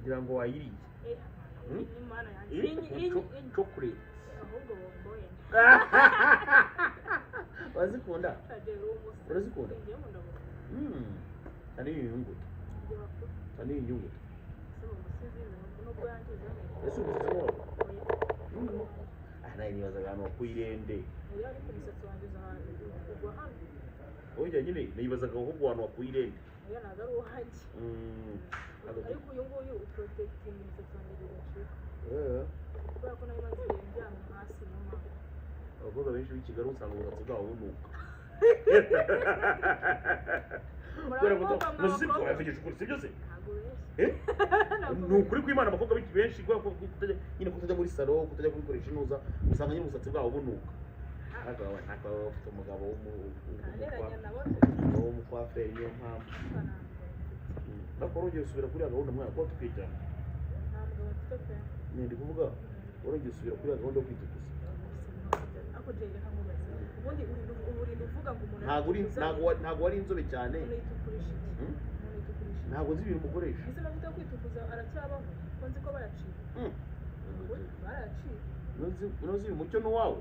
Wagira ngo wayiriye. Eh, Hmm? ni Imana yanjye. Eh, Chocolate. Ahubwo bomboye. Urazikunda? Jay, uri umusore. Urazikunda? Njyewe nkunda bombo. Cyane inyungutu. Njye bakuru. Cyane inyungutu. Ese ni umusizi, nubwo yangiza neza. Ese umusizi wawe? Oya. Ah, nawe nibazaga ahantu wakuye irende. Oya, ariko umusatsi wanjye uza ahantu ugwa hano. Oya nyine nibazaga ahubwo ahantu wakuye irende. Oya, ntabwo ari uwanjye. Ariko uyu nguyu uprotectinga imisatsi yanjye bigacika. Kubera ko nayo imaze igihe ndyamye hasi, niyo mpamvu. Abakobwa benshi b'i Kigali usanga umusatsi bwabo bunuka. Kubera ko Murabakobwa, muzi mwabakobwa. wavugisha ukuri, sibyo se? Ntabwo benshi. Eh? Ntabwo Ni ukuri kw'Imana, abakobwa benshi kubera ko kutajya nyine, kutajya muri salo, kutajya kubikoresha inuza, usanga nyine umusatsi bwabo bunuka. Ariko wowe ntabwo waba ufite umugabo Ntagereranya nabo. w'umukwaferi, niyo mpamvu. Nta mugabo mfite. Ariko warongeye usubira kuri ya gahunda, mwana, kuba tukijyana. Nta mugabo mfite pe. Ni kuvuga warongeye usubira kuri ya gahunda yo kwitukuza. Ariko Jay, reka nkubaze. Ubundi urinda uvuga ngo umuntu Ntabwo uri aritukuza, ntabwo wari inzobe cyane. umuntu yitukurisha iki? Hmm? Umuntu yitukurisha iki? Ntabwo nzi ibintu mukoresha. Ese amavuta yo kwitukuza aracyabaho? Ko nzi ko bayaciye. Barayaciye. Unozi uyu mucyo n'uwawe.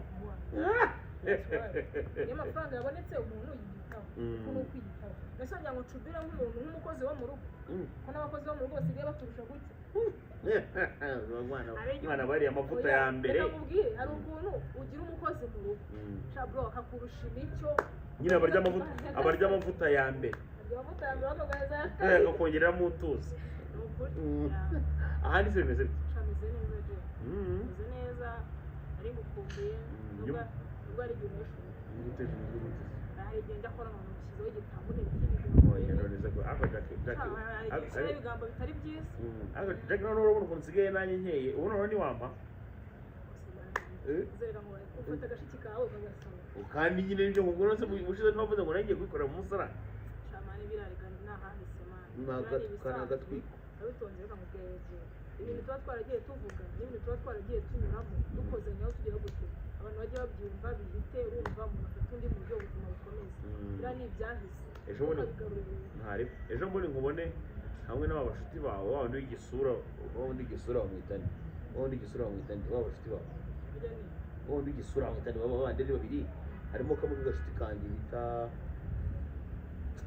Iyo amafaranga yabonetse umuntu yiyitaho. Kuko ni ukwiyitaho. Mbese wagira ngo ncubire nk'umuntu, nk'umukozi wo mu rugo? Ko n'abakozi bo mu rugo basigaye baturusha gutya. Mwana, bariya amavuta Oya, ya mbere. reka nkubwire, hari ukuntu ugira umukozi mu rugo, sha bro, akakurusha imico. Nyine abarya amavuta ya mbere. Arya amavuta ya mbere bakaguhereza aya Eh, kabiri. akakongereramo utuzi. Ni ukuri. Mm. Ahandi se bimeze bite? Sha, meze neza, Jay. Meze neza, ari ngukumbuye. Nubwo ari igihe unesha. Nguteje umutwe gute? Hari igihe njya akora nka mushyizeho igitabo n'ibindi. Oya, none se ko ako Jack Sha, hari igihe ushyiraho ibigambo bitari byiza. Ako Jack, none urabona ukuntu nsigaye nanjye nkeye ubu, noneho ntiwampa? Eh? Uzereka ngo ufata agashiki kawe ukagasaba. Kandi nyine nibyo nkubwira, none se ubushize ntiwavuze ngo nanjye kubikorera mu musarani? Sha man, birarega ni ahahise, man. Ni Biriya ni ni ibisanzwe. agatwiko. Abitonze, reka nkubwire, Jay. Ibintu tuba twaragiye tuvuga n'ibintu tuba twaragiye tunyuramo dukozanyaho tugira gute, abantu bajya babyumva bihite. Urumva, umuntu afata undi mu buryo buzima bukomeza. Biriya ni ibyahise. Ejo bundi Ntukabigarure. Ntari ejo bundi nkubone hamwe n'aba bashuti bawe, wa wundi w'igisura, wa wundi w'igisura bamwita nde? Wa wundi w'igisura bamwita nde? Wa bashuti bawe. Burya ni Wa wundi w'igisura bamwita nde? Baba bandi ari babiri, harimo kamwe k'agashuti kanjye bita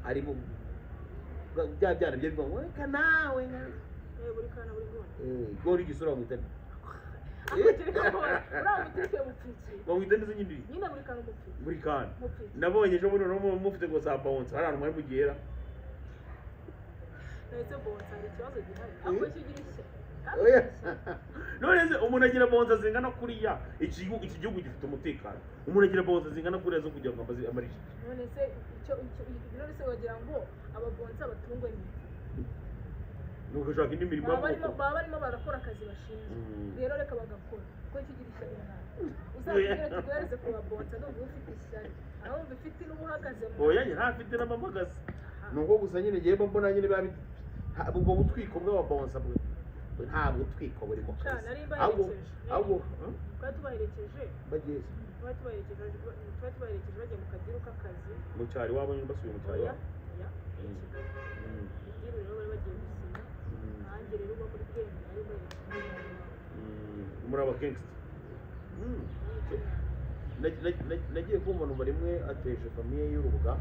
harimo bya byana byo bivuga ngo reka nawe. Eh, buri kana buri nguni. Eh, wa wundi w'igisura bamwita nde? Ako kereka ngo uriya mutipe mupfiki. Bamwita nde se nyine? Nyine buri kana mupfiki. Buri kana. Mupfiki. Nabonye ejo bundi noneho mufite ngo za bounce, hari ahantu mwari mugera. Ndetse bonsa hari ikibazo gihari? Ako icyo ugira ishyari kandi Oya. ugira ishyari. None se umuntu agira bonza zingana kuriya, iki gihugu gifite umutekano, umuntu agira bonza zingana kuriya zo kugira ngo amarishe? None se icyo none se wagira ngo ababonsa batungwe n'iki? Ni ugashaka indi mirimo Baba barimo y'amaboko. baba barimo barakora akazi bashinzwe. Rero reka bagakora, kuko icyo ugira ishyari nawe uzatubwire tuguhereze ku babonsa. Ndumva ufite ishyari, aho wumva ifite n'ubuhagaze mu Oya, njye ntafite n'amamagazi, ni uko gusa nyine ngiye mbona nyine biba ubwo butwiko bw'ababonsa nta butwiko burimo Sha, kabisa. nari Ahubwo mbaherekeje. ahubwo Twari tubaherekeje. Bagiye se? Twari tubaherekeje bagiye mu kadiru k'akazi. Mu cyaro iwabo nyine, basubiye mu cyaro Oya. iwabo? Oya, i Kigali. Idiru rero bari bagiye gusinya. Nanjye rero uba muri gang nari mbaherekeje. Muri aba gangster. Nagiye kumva numva rimwe ateje famille y'urubuga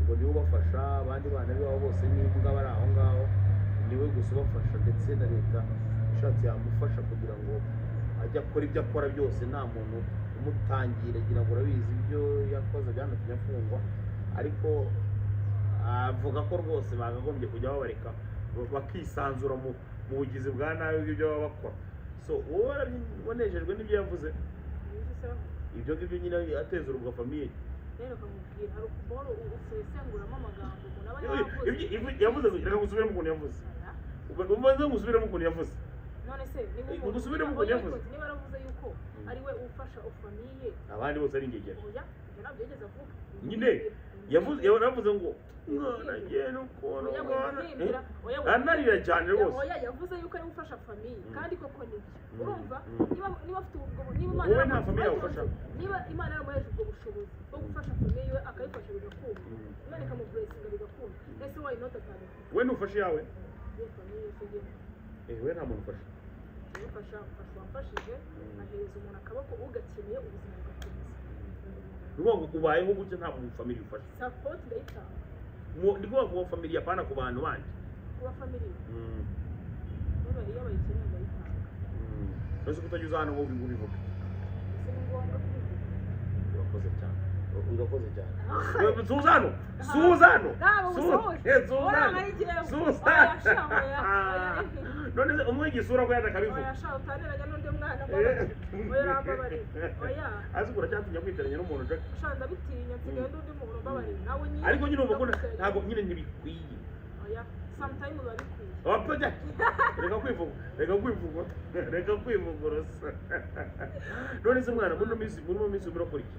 ngo niwe ubafasha, abandi bana b'iwabo bose n'imbwa bari aho ngaho, niwe gusa ubafasha, ndetse na leta ishatse yamufasha kugira ngo ajye akora ibyo akora byose nta muntu umutangira. Agira ngo urabizi ibyo yakoze byanatumye afungwa, ariko avuga ko rwose bakagombye kujya babareka bakisanzura mu bugizi bwa nabi bw'ibyo baba bakora. So wowe wanejejwe n'ibyo yavuze? Ibyo se bavuga? Ibyo ngibyo nyine, ateza urubuga famille. Rero kamubwira, hari ukuboro usesenguramo amagambo umuntu aba yavuze. Yavuze, reka ngusubiremo ukuntu yavuze. Oya. Ubanze ngusubiremo ukuntu yavuze. None se niba Eh, umuntu ngusubiremo ukuntu oya, yavuze. niba yaravuze yuko ari we ufasha famille, Abandi bose ari ingegera. Oya, ibyo ntabyo yigeze avuga. Nyine yavuze, yaravuze ngo mwana ngena ukuntu Oya, mwana wimuhimbira. Oya, anarira cyane rwose. Oya, yavuze yuko ari we ufasha famille, kandi koko nibyo. Urumva, niba afite ubwo, niba Imana Wowe nta famille yawe ufasha? Niba Imana yaramuheje ubwo bushobozi bwo gufasha famille iwe, akayifasha bigakunda, Imana ikamublessinga bigakunda, ese why not atabikora? We ntufashe iyawe? Iyo famille yose ngiye We nta muntu ufasha. Mfasha, mfasha uwamfashije, ahereza umuntu akaboko ugakeneye, ubuzima bugakomeza. Ni ukuvuga ngo ubayeho gutya nta muntu family ufasha? Support ndayitanga. Ndi kuvuga ku family, apana ku bantu bandi. Kuba family, niba iyo bayikeneye ndayitanga. None se kutajya uza hano ngo ubivuge? Ese ni ngombwa kubivuga? Urakoze cyane, urakoze cyane. Suzano, Suzano. Ntabwo musohoje. Suzano, Suzano. Oya sha, oya, oya. None se umwe igisura ko yaje akabivuga? Oya sha, utanteranya n'undi mwana, mbabarira. Oya, urambabarira. Oya. Azi ko uracyatinya kwiteranya n'umuntu, Jack. Sha, ndabitinya, nsigaye ndi undi muntu, mbabarira. Nawe nyine. Ariko nyine uba ubona ntabwo nyine ntibikwiye. Oya, sometime biba bikwiye. Wapfa, reka kwivuga, reka kwivuga, reka kwivuguruza. None se mwana, muri ino minsi urimo urakora iki?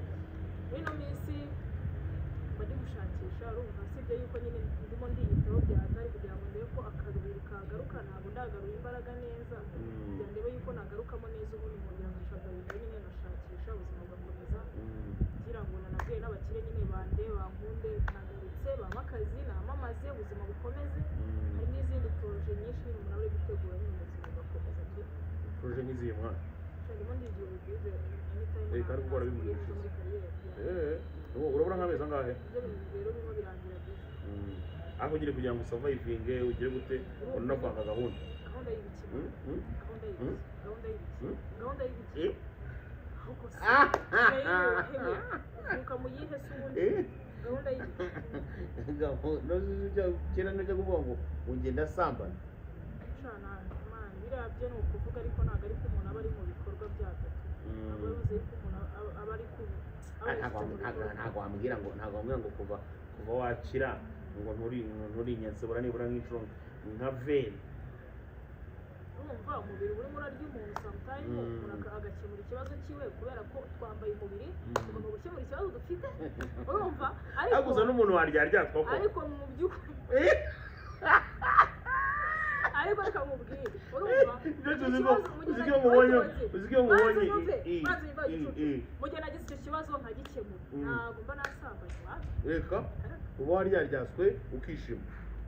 Muri ino minsi mba ndi gushakisha, urumva, usibye yuko nyine ndimo ndiyitaho byahatari kugira ngo ndebe ko akabiri kagaruka. Ntabwo ndagarura imbaraga neza kugira ndebe yuko nagarukamo neza, ubundi nkongera nkashaka nyine, ngashakisha, ubuzima bugakomeza, kugira ngo nanabwire n'abakire nyine bande bankunde, nagarutse, bampe akazi, namamaze, ubuzima bukomeze. Hari n'izindi projet nyinshi nyine umuntu aba ari gutegura nyine, ubuzima bugakomeza tu. Projet nk'izihe, mwana? Ndimo ndigira ubugize anytime. Eh, kandi ubwo warabimbwiye Muri ushize. carrière. Eh, urabura nk'amezi angahe? Ibyo bintu rero birimo birangira byiza. Ariko nyine kugira ngo usurvivinge ugire gute, unapanga gahunda. Gahunda y'ibiki? Mm, mm. Gahunda y'ibiki? Gahunda y'ibiki? Mm. Gahunda y'ibiki? Eh? Ahubwo se uvuka mu yihe se ubundi? Gahunda y'ibiki? Kera nujya kuvuga ngo ugenda asambana. Shana man, biriya byo ni ukuvuga, ariko ntabwo ari ko umuntu aba ari mu bikorwa byabyo tu. Ntabwo bivuze yuko umuntu aba ari ku aba Ntabwo yashyize mu bikorwa. ntabwo wambwira ngo kuva wakira ngo nturi inyansibura nibura nk'inshuro nka veni. Urumva, umubiri urimo urarya umuntu sometime, umuntu agakemura ikibazo cyiwe, kubera ko twambaye umubiri, tugomba gukemura ikibazo dufite, urumva, ariko Ariko uza n'umuntu waryaryatwa ko ariko mu by'ukuri, ariko reka nkubwire, urumva, Ibyo tuzi ko ikibazo mu gihe uzi ko mubonye uzi ko mubonye Banza unyumve, banza unyumve igicucu. Mu gihe nagize icyo kibazo nkagikemura, ntabwo mba nasambanye, wapi. Reka, uba waryaryaswe ukishima.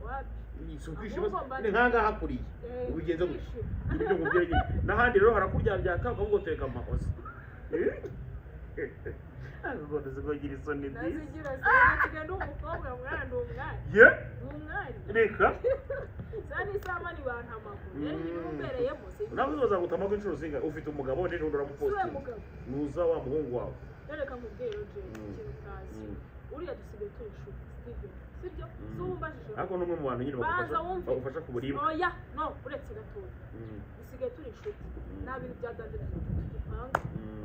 Wapi. Si ukwishima? Ahubwo mba ni nkangaha hakuriye ubigenza gutya. Kwishima. Ibyo nkubwira nyine, n'ahandi rero harakuryaryata ukavuga utereka amakosa. Ariko uzi ko ugira isoni disi. Nazigira nsigaye ndi umukobwa mwana, ndi umwari. Ye? Ndi umwari. Reka. Za n'isaha ntibanta amaguru rero, ibimumbereyemo si Nawe uzagutamako inshuro zingahe? Ufite umugabo, n'ejo bundi Si we uramupostinga. mugabo. Nuza wa muhungu wawe. Rero reka nkubwire rero, Jay, ikintu utazi, uriya dusigaye turi inshuti, Steven, sibyo? Si uba umbajije? Ariko n'umwe mu bantu nyine Banza bagufasha wumve. bagufasha ku buribwe. Oya, no, uretse gatoya. Dusigaye turi inshuti, nta bintu bya danger tugipanga.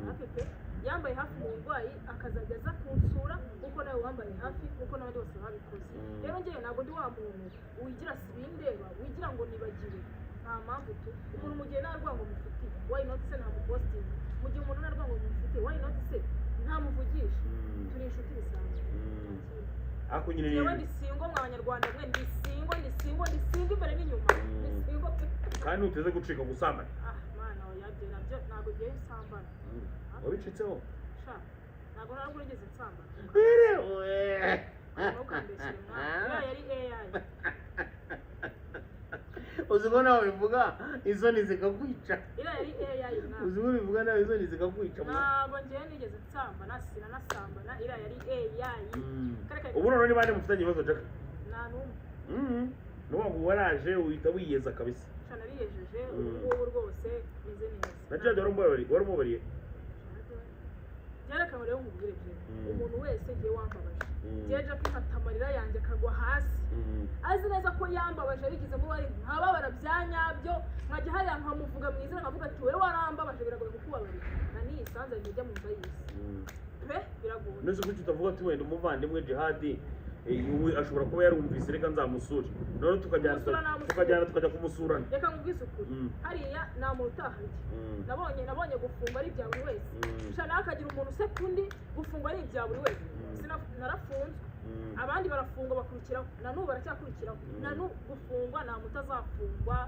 Hafi pe, yambaye hafi mu burwayi, akazajya aza kunsura nkuko nawe wambaye hafi, nkuko n'abandi bose babikoze. Rero njyewe ntabwo ndi wa muntu wigira sibindeba, wigira ngo nibagiwe. Nta mpamvu tu. Umuntu mu gihe nta rwango mufitiye, why not se ntamupostinga? Mu gihe umuntu nta rwango mufitiye, why not se ntamuvugisha? Turi inshuti bisanzwe. Nta kindi. Ariko nyine Njyewe ndi single, mwa banyarwanda mwe, ndi single, ndi single, ndi single imbere n'inyuma, ndi single pe. Kandi ntuteze gucika gusambana. Ah mana, oya, byo nabyo ntabwo ngiye nsambana. Wabicitseho. Sha, ntabwo nigeze nsambana. Ntukambeshyire mwana, iriya yari AI. Uzi ko nawe bivuga isoni zikakwica? Iriya yari AI mwana. Uzi ko bivuga nawe isoni zikakwica mwana? Ntabwo ngewe nigeze nsambana, sinanasambana, iriya yari AI. Kare kare. Ubu noneho ni bande mufitanye ibibazo, Jack? Nta n'umwe. Ni ukuvuga ngo waraje uhita wiyeza kabisa. Sha, nariyejeje ubu ngubu rwose meze neza. Na Jade warumubabariye, warumubabariye? Reka rero nkubwire byo, umuntu wese ngiye wambabaje, ngiye Jack mfata amarira yanjye akagwa hasi, azi neza ko yambabaje, abigizemo uruhare, nkababara bya nyabyo, nkajya hariya nkamuvuga mu izina, nkavuga ati: "Wowe warambabaje, biragoye kukubabarira." Na niyisanze njya mu nda y'isi pe, biragoye. Nese kuki utavuga ati: "Wenda umuvandimwe Jihadi, we ashobora kuba yarumvise, reka nzamusure"? Noneho tukajyana Kumusura namusura. tukajyana tukajya kumusurana. Reka nkubwize ukuri, hariya nta muntu utaharya. Nabonye gufungwa ari ibya buri wese. Sha, nawe akagira umuntu useka undi, gufungwa ari ibya buri wese. Narafunzwe, abandi barafungwa bakurikiraho, na n'ubu baracyakurikiraho. Na n'ubu gufungwa nta muntu utazafungwa.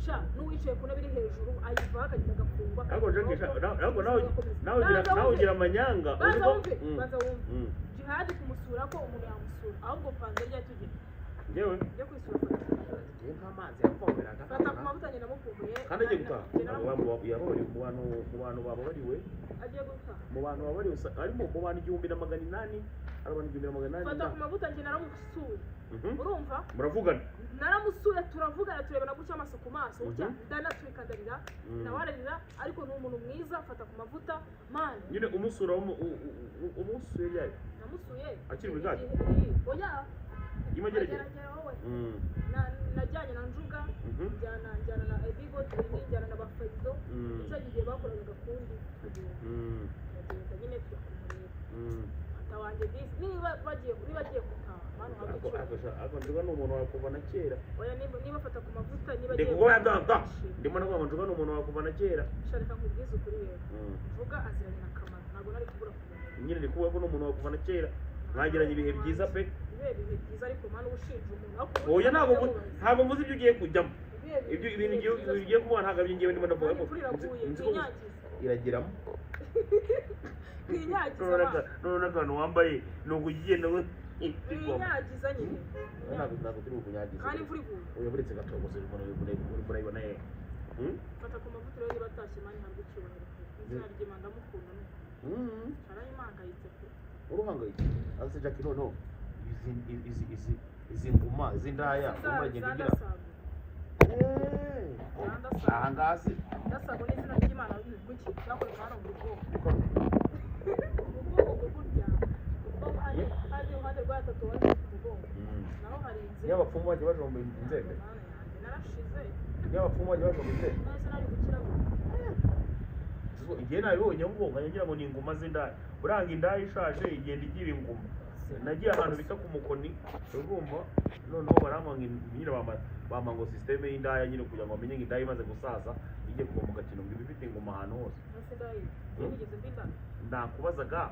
Sha, n'uwicaye ku ntebe iri hejuru ayivaho akagenda agafungwa. Ariko Jack, sha, ariko nawe ugira Banza nawe wumve. ugira amanyanga. Uzi Banza wumve, banza wumve. Jihadi, kumusura ko umuntu yamusura, ahubwo panze ryari tugira Njyewe yo kwisura panze. Ngiye nk'amazi yavomeraga. Fata ku mavuta, ngenda mukumbuye. Kandi agiye gutaha. Yababariwe mu bantu bababariwe. Agiye gutaha. Mu bantu bababariwe harimo mu bantu 1800, hari abantu 1800. Fata ku mavuta, njye naramusuye. Urumva? Muravugana? Naramusuye, turavugana, turebana gutya amaso ku maso gutya. Ndanaturika ndarira, nawe ararira, ariko ni umuntu mwiza. Fata ku mavuta, man. Nyine umusura umusuye ryari? Namusuye Akiri muri gare? Oya. Imageragere? Mageragere wowe. Najyanye na Njuga, njyana na Ebigo Twini, njyana na Bafaizo. Icyo gihe bakoraga agakundi, tukagenda, turagenda nyine tujya kumureba. Fata wanjye disi, niba agiye gutaha, man, uhabwe icyubahiro. Ariko Njuga ni umuntu wawe kuva na kera. Oya, niba afata ku mavuta, niba Ndi agiye kuvuga da da gutaha, ndimo navuga ngo Njuga ni umuntu wawe kuva na kera. Sha, reka nkubwize ukuri rero. Njuga aziranye na Kamaro, ntabwo nari kubura kumumenya. Nyine ndi kuvuga ko ni umuntu wawe kuva na kera, mwagiranye ibihe byiza pe. Ibihe byiza, ariko man, uba ushinja umuntu ariko Oya, ntabwo ubundi ntabwo mvuze ibyo ugiye kujyamo. Ibihe Ibyo ibintu ugiye kuvuga ntabwo ari ngewe ndimo ndavuga, ariko Imvura iraguye. nzi ko Ntinyagize. irageramo. Ntinyagiza. None akantu wambaye ni ukugenda we. Ntinyagiza nyine. Ntabwo turi bukunyagize. Kandi imvura iguye. Oya, buretse gato gusa, urimo urayibona he? Fata ku mavuta rero, niba atashye, man, ntabwo icyubahiro pe, izina ry'Imana, ndamukunda ni arayimangayitse pe. Uruhangayitse ase Jackie, noneho izi nguma izi ndaya urimo uragenda ugira. Zandasago. Aha ngaha se? Ndasago ni izina ry'Imana guki cyakoreshwa hano mu mugongo, umugongo bwo kurya umugongo, hari iruhande rwa tatu wari ku mugongo, naho hari inzu. Niyo abapfumu bajya bajomba inzembe. Mana yanjye, narashize. Niyo abapfumu bajya bajomba inzembe. Nahise nari gukira. Igihe nabibonye ahubwo ngira ngo ni inguma z'indaya, buranga indaya ishaje igenda igira inguma. Nagiye ahantu bita ku Mukoni, urumva, noneho barampa ngo nyine bampa ngo système y'indaya nyine kugira ngo bamenye ngo indaya imaze gusaza igiye kuva mu gakino ngo iba ifite inguma ahantu hose. Nahise ndayi nigeze mba indaya. Nakubazaga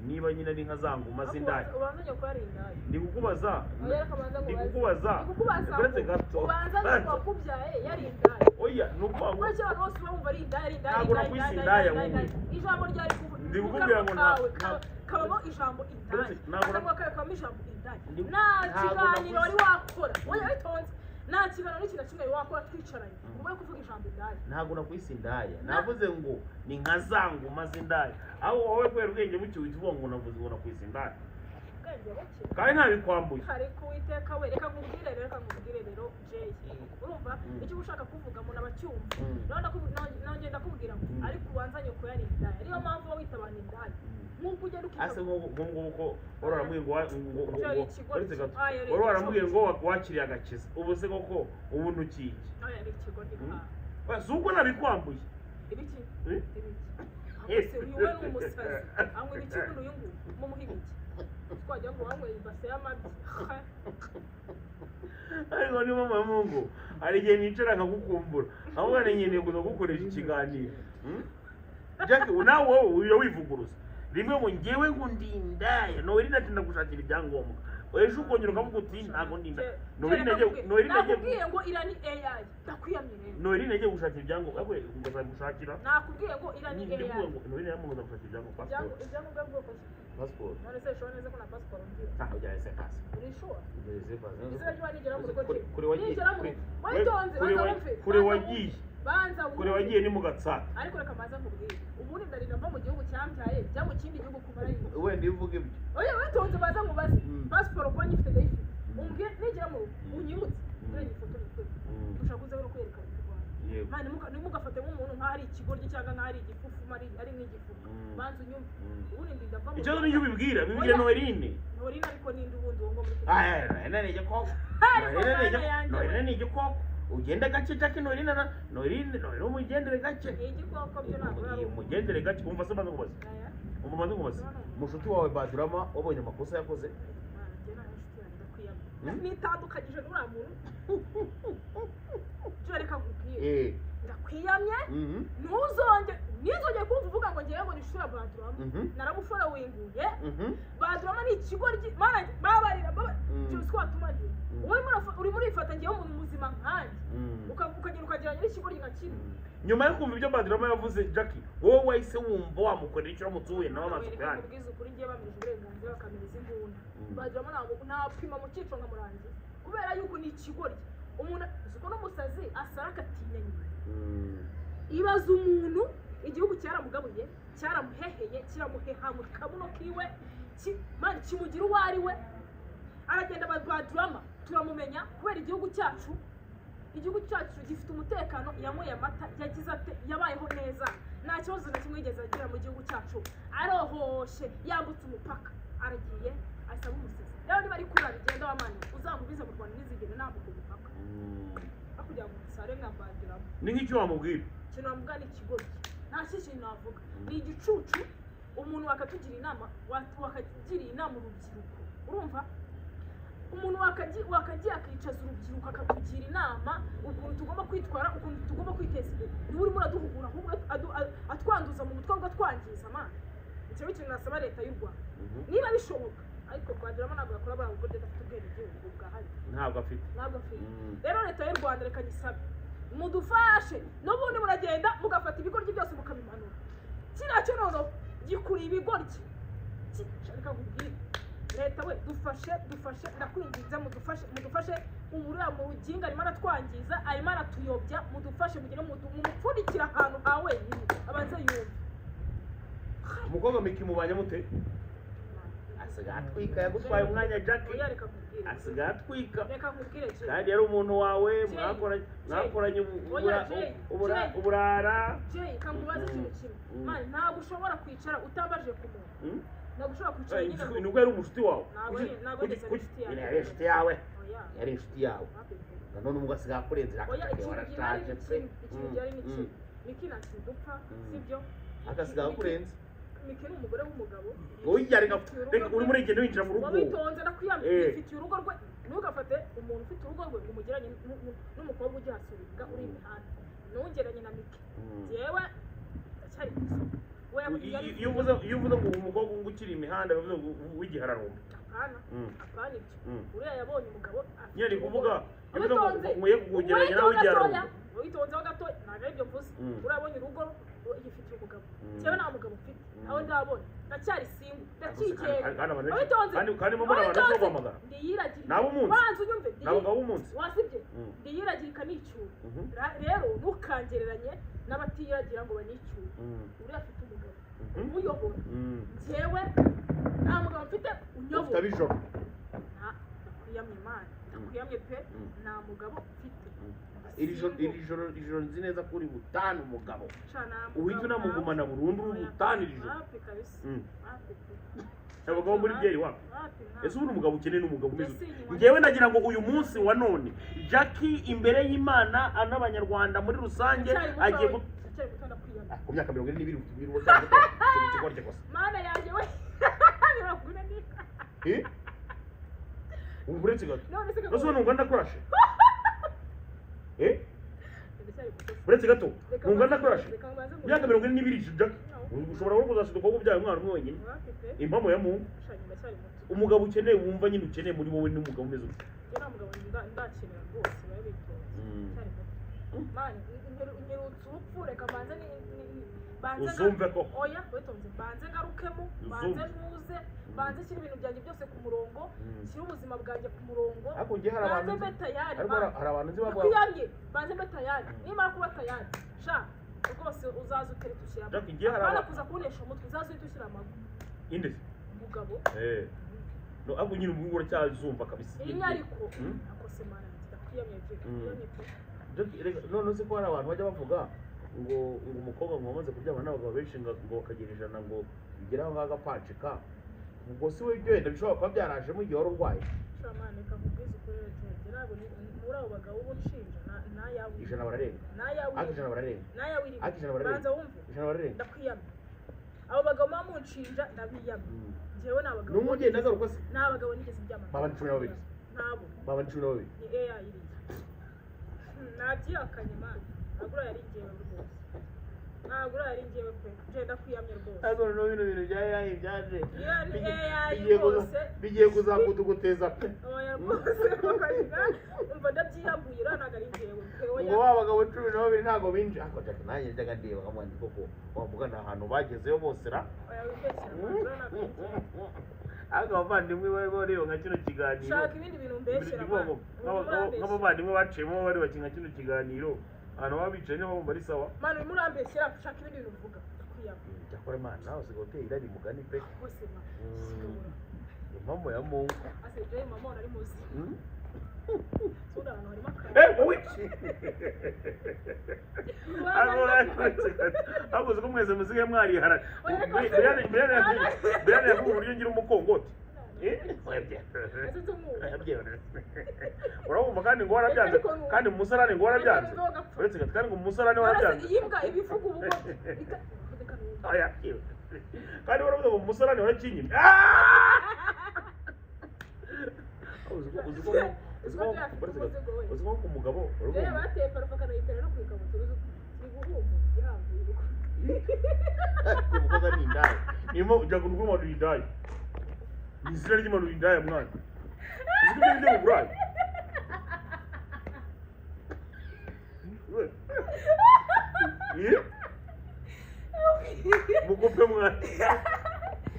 niba nyine ari nka za nguma z'indaya. Ubanza nyoko yari indaya. Ndi kukubaza. Oya, reka banza Ndi nkubaze. kukubaza. Ndi kukubaza Uretse ngo gato. ubanza nyoko wakubyaye yari indaya. Oya, ni ukuvuga ngo Kuko abantu bose bumva ari indaya, ari indaya, ari Ntabwo indaya, nakwise indaya, indaya, indaya, wowe. indaya. Ijambo ryari kuva Ndi mu kukubwira kanwa ngo kawe kabamo ijambo indaya. Uretse- ntabwo Akanwa kawe kabamo ijambo indaya. Nta ntabwo kiganiro wari nakwise- wakora, oya, witonze, nta kiganiro n'ikintu na kimwe wari wakora twicaranye ngo ube kuvuga ijambo indaya. Ntabwo nakwise indaya, navuze ngo ni nka za nguma z'indaya, aho wowe kubera ubwenge buke uhita uvuga ngo navuze ngo nakwise indaya. Ubwenge buke. Kandi ntabikwambuye. Ariko Uwiteka we, reka nkubwire rero, reka nkubwire rero Jay, urumva icyo uba ushaka kuvuga umuntu aba acyumva. Rero nongeye ndakubwira ngo ariko ubanza nyoko yari indaya, niyo mpamvu uba wita abantu indaya nk'uko ugenda ukita. Ase nk'ubu ngubu ko wari waramubwiye ngo Cyo ngo ikigoryi. uretse gato. Ah, yari Wari waramubwiye igicucu. ngo wakiriye agakiza, ubu se koko ubu ntukiye? Oya, ni ikigoryi. Oya, si uko nabikwambuye. Ibiki? Eh? Ibiki? Ahubwo se uyu we ni umusazi, anywa ibiki buno? Uyu nguyu mumuha ibiki? Twagira ngo wanyweye ibase y'amabyi. Ariko niba mama Mungu, hari igihe nicara nkagukumbura, nkavuga ni nkeneye kuza gukoresha ikiganiro. Jack, nawe wowe uhita wivuguruza rimwe ngo ngewe ngo ndi indaya, Noeline ati ndagushakira ibyangombwa, ejo ukongera ukavuga uti ntabwo ndi indaya. Noeline agiye Nakubwiye ngo ira ni AI, ndakwiyamye rero. Noeline agiye gushakira ibyangombwa, ariko ngo azagushakira. Nakubwiye ngo ira ni Ndi kuvuga AI. ngo Noeline yamubuza gushakira ibyangombwa, passport. Ibyangombwa bwoko ki? Passport. None se ushobora neza ko na pasiporo ngira? Ntabwo byahise pasi. Uri sure? Byahise pasi. Izina ry'Imana nigera mu rugo Kure ki? kure wagiye. Nigera mu rugo, witonze, Kure banza wumve, kure banza wagiye. wumve, banza Kure wumve. wagiye ni mu Gatsata. Ariko reka mbanza nkubwire, ubundi ndarinda mva mu gihugu cyambyaye njya mu kindi gihugu kumara yihe? Wenda iyo uvuga ibyo. Oya, witonze, baza nkubaze. Pasiporo kuba nyifite, ndayifite. Umbwire nigera mu rugo unyibutse mbere ifoto nyikwereke, ushaka uze no kwerekana mu Rwanda. Man, ntimugafate nk'umuntu nk'aho ari ikigoryi cyangwa nk'aho ari igifufu, ari nk'igifufu. Banza unyumve. Ubundi ndinda mva mu Ikibazo niyo ubibwira bibwira Oya. Noeline. Noeline, ariko ninde ubundi uwo ngo muri Ah, Noeline ni igikoko. Ariko Noeline ni Mana yanjye we. Noeline ni igikoko, ugende gake Jack. Noeline na Noeline, Noeline umugendere gake. Ni igikoko byo, ntabwo ari umuntu. Umugendere gake. Umva se, maze nkubaze. Aya. Umva, maze nkubaze, mushuti wawe Badrama wabonye amakosa yakoze? Mana, njye nta nshuti yanjye, ndakwiyamye. Nitandukanyije n'uriya muntu byo, reka nkubwire. Ndakwiyamye. Ntuzonge ntizongere kumva uvuga ngo ngewe ngo ni inshuti ya Badrama. Naramufollowinguye. Badrama ni ikigoryi, Mana, babarira cyose ko watumagiye. Wowe urimo urifata ngewe umuntu muzima nkanjye, ukagenda ukagereranya n'ikigoryi nka kimwe. Nyuma yo kumva ibyo Badrama yavuze, Jackie, wowe wahise wumva wamukorera icyo uramutse uhuye nawe amaso Reka ku yandi? nkubwize ukuri, ngiye bamirije uburenganzira bakamiriza imbunda, Badrama ntabwo napima mu cyico nkamurangiza, kubera yuko ni ikigoryi. Umuntu uzi ko n'umusazi asara akatinya nyina. Ibaza umuntu igihugu cyaramugabuye, cyaramuheheye, kiramuheha mu kabuno kiwe, man, kimugira uwo ari we. Aragenda badrama turamumenya kubera igihugu cyacu. Igihugu cyacu gifite umutekano, yanyweye amata, yagize ate, yabayeho neza, nta kibazo na kimwe yigeze agira mu gihugu cyacu, arohoshe, yambutse umupaka aragiye, asaba umusazi. Rero niba ari kuri bigenda wamani, uzamubize mu Rwanda ntizigere nambuka umupaka kugira ngo nsare nkambandiramo. Ni nk'icyo wamubwira? Ikintu navuga ni ikigoryi, nta kindi kintu navuga, ni igicucu. Umuntu wakatugira inama, wakagiriye inama urubyiruko, urumva, umuntu wakagiye akicaza urubyiruko akatugira inama ukuntu tugomba kwitwara, ukuntu tugomba kwiteza imbere, niwe urimo uraduhugura, ahubwo atwanduza mu mutwe, ahubwo atwangiza. Mana, icyo ni ikintu nasaba leta y'u Rwanda niba bishoboka. Ariko twageramo ntabwo yakora buriya kuko adafite ubwenegihugu bwahari. Ntabwo afite. Ntabwo afite. Rero leta y'u Rwanda, reka nyisabe mudufashe. N'ubundi muragenda mugafata ibigoryi byose mukabimanura, kiriya cyo noneho gikuriye ibigoryi. Reka nkubwire, leta we, dufashe, dufashe, ndakwinginze, mudufashe, mudufashe. Uriya muginga arimo aratwangiza, arimo aratuyobya. Mudufashe, mugire mumupfundikire ahantu ha wenyine, abanze yumve. Umukobwa Miki mubanye mute? Asigaye atwika, yagutwaye umwanya, Jackie. Oya, reka nkubwire. Asigaye atwika. Reka nkubwire, Jay. Kandi yari umuntu wawe. Jay, Mwakoranye Oya, Jay, Jay. uburara. Jay, kankubaze ikintu kimwe. Man, ntabwo ushobora kwicara utabajije ku muntu. Ntabwo ushobora kwicara nyine ngo Nubwo yari umushuti wawe. Ntabwo ntabwo yigeze ari inshuti yanjye. Yari inshuti yawe. Oya. Yari inshuti yawe. Wapi pe. Nanone ubwo asigaye akurenze. Oya, ikintu gihari Warashaje ni pe. kimwe, ikintu gihari ni kimwe, Miki nta kintu dupfa, sibyo? Agasigaye akurenze. Miki ni umugore w'umugabo. Oya, reka Yifitiye urugo reka rwe. Urimo urigenda winjira mu rugo. Wabitonze, ndakwiyamye. Yifitiye urugo rwe. Ntugafate umuntu ufite urugo rwe ngo umugeranye n'umukobwa ugihasubiza uri imihanda. Ntungeranye na Miki. Njyewe ndacyari ku isoko, we yari Iyo uvuze ngo umukobwa ngo ukiri imihanda, bivuze ngo w'igihararumba. Apana. Apana ibyo. Uriya yabonye umugabo afite Nyine ari urugo. kuvuga, iyo uvuze ngo Witonze. nkwiye kukugereranya nawe w'igihararumba. Witonzeho gatoya, ntabwo aribyo mvuze. Uriya abonye urugo, yifitiye umugabo. Njyewe nta mugabo mfite, aho ndabona ndacyari single, ndacyikeka. Kandi abantu benshi Witonze. kandi mbona abantu benshi baguhamagara. Ndiyiragira. Ni ab'umunsi. Banza unyumve. Ni abagabo b'umunsi. Wasibye? Ndiyiragirika nicyura. Rero ntukangereranye n'abatiyiragira ngo banicyure. Uriya afite umugabo umuyobora. Njyewe nta mugabo mfite Ufite unyobora. ab'ijoro. Ndakwiyamye, Imana, ndakwiyamye pe. Nta mugabo mfite. Iri joro, iri joro nzi neza ko uri butane umugabo. Sha, nta mugabo. Uhita unamugumana burundu, uri butane iri joro. Wapi kabisa. Wapi pe. Abagabo muri byeri wapi. Wapi, nta. Ese ubundi umugabo ukeneye ni umugabo umeze ute? Mbese inyuma- Njyewe nagira ngo uyu munsi wa none Jackie imbere y'Imana n'Abanyarwanda muri rusange Ndacyari muto agiye we. Ndacyari muto, ndakwiyamye. Ah, ku myaka 42 uri muto, ikigoryi gusa. Mana yanjye we, 42. Eh? Ubu uretse gato. None se Ese ubu ntungana kurashe? Eh? Ndacyari muto. Uretse gato. Reka Ntungana kurashe? reka mbanze Imyaka 42, Jackie. Ushobora no kuzashiduka ko ubyaye umwana umwe wenyine. Wapi pe. Impamo ya Mungu. Sha, ndacyari muto. Umugabo ukeneye, wumva nyine ukeneye muri wowe, ni umugabo umeze ute? Njye nta mugabo ndakenera rwose, babe bitonze. Ndacyari muto. Man, nyerutse urupfu, reka mbanze banze Uzumve ko. Oya, witonze, mbanze ngarukemo, mbanze ntuze, mbanze nshyire ibintu byanjye byose ku murongo, nshyire ubuzima bwanjye ku murongo. Ariko njye hari Mbanze abantu mbe tayari. ariko hari abantu nzi bavuga Ndakwiyamye, mbanze mbe tayari. Nimara kuba tayari, sha, rwose uzaza utereta ushyira Jackie, njye hari amago kuza kunesha umutwe, uzaza uhita ushyira amago. Inde se? Umugabo. Eh. No, ariko nyine ubu uracyazumva kabisa. Iyi ariko akose, Mana yanjye, ndakwiyamye bye, ndakwiyamye pe. Jackie, reka none se ko hari abantu bajya bavuga ngo umukobwa ngo wamaze kuryamana n'abagabo benshi ngo bakagira 100, ngo bigere aho ngaho agapancika, ubwo si we ibyo wenda bishobora kuba byarajemo igihe wari urwaye? Sha Mana, reka nkubwize ukuri rero, njye ntabwo muri abo bagabo bo nshinja nayawe. 100 bararenga. Nayawe. Ariko 100 bararenga. Nayawe irimo. Ariko 100 bararenga. Banza wumve. 100 bararenga. Ndakwiyamye, abo bagabo muba munshinja, ndabiyamye. Njyewe ni abagabo N'umwe ugenda agaruka se? Ni abagabo nigeze ndyamana. Baba ni 12. Ntabo. Baba ni 12. Ni AI iriya. Nabyihakanye, Mana, ntabwo uriya yari njyewe rwose, ntabwo uriya yari njyewe pe. Njye ndakwiyamye rwose. Ariko noneho bino bintu bya AI byaje Iriya ni AI bigiye rwose. Bigiye kuzakuduguteza pe. Oya rwose, umva, ndabyiyambuye, uriya ntabwo ari njyewe pe, oya. Ngo wa bagabo 12 ntabwo binjira, ariko Jack, nanjye njyaga ndeba nkamuha ndi koko wavuga ni ahantu bagezeyo bose ra. Oya, wibeshyira, uriya ntabwo ari njyewe. Ariko abavandimwe bari bareba nka kino kiganiro, Shaka ibindi bintu mbeshyera, Ni ukuvuga ngo man. Urimo urambeshyera. Nk'abavandimwe baciyemo bari bakina kino kiganiro, ahantu baba bicaye niba bumva ari sawa. Man, urimo urambeshyera. Shaka ibindi bintu uvuga, ndakwiyama. Cyakora Imana, nawe usigaye uteye irari mugani pe. Bose, man. Mm. Impamo ya Mungu. Ase Jay, mama ari muzima? Sura, ahantu harimo akantu. Eh, wowe iki? Ahantu harimo akantu. Ahubwo uzi ko mwese musigaye mwarihara. Oya, ariko Brian yavuga uburyo ngira umukongoti. Eh? Ese tumwumva. Urabumva kandi ngo warabyanze, Ariko numva. kandi mu musarani ngo warabyanze. Ariko numva. Uretse gato, kandi ngo mu musarani None se warabyanze. iyi mbwa ibivuga ubu ko reka numve. Oya, kandi waravuze ngo mu musarani warakinyimye. Uzi ko uretse gato, uzi ko ku mugabo Jay urumva bateye parufe akanayitera no ku ikabutura, uzi ni guhumura yahambuye urugo. Umukobwa ni indaya, niyo ujya kurwuma, ni indaya, ni izina ry'imana, ni indaya mwana. Uzi ko ibyo byo mu burayi. Eh? Mukupe mwana.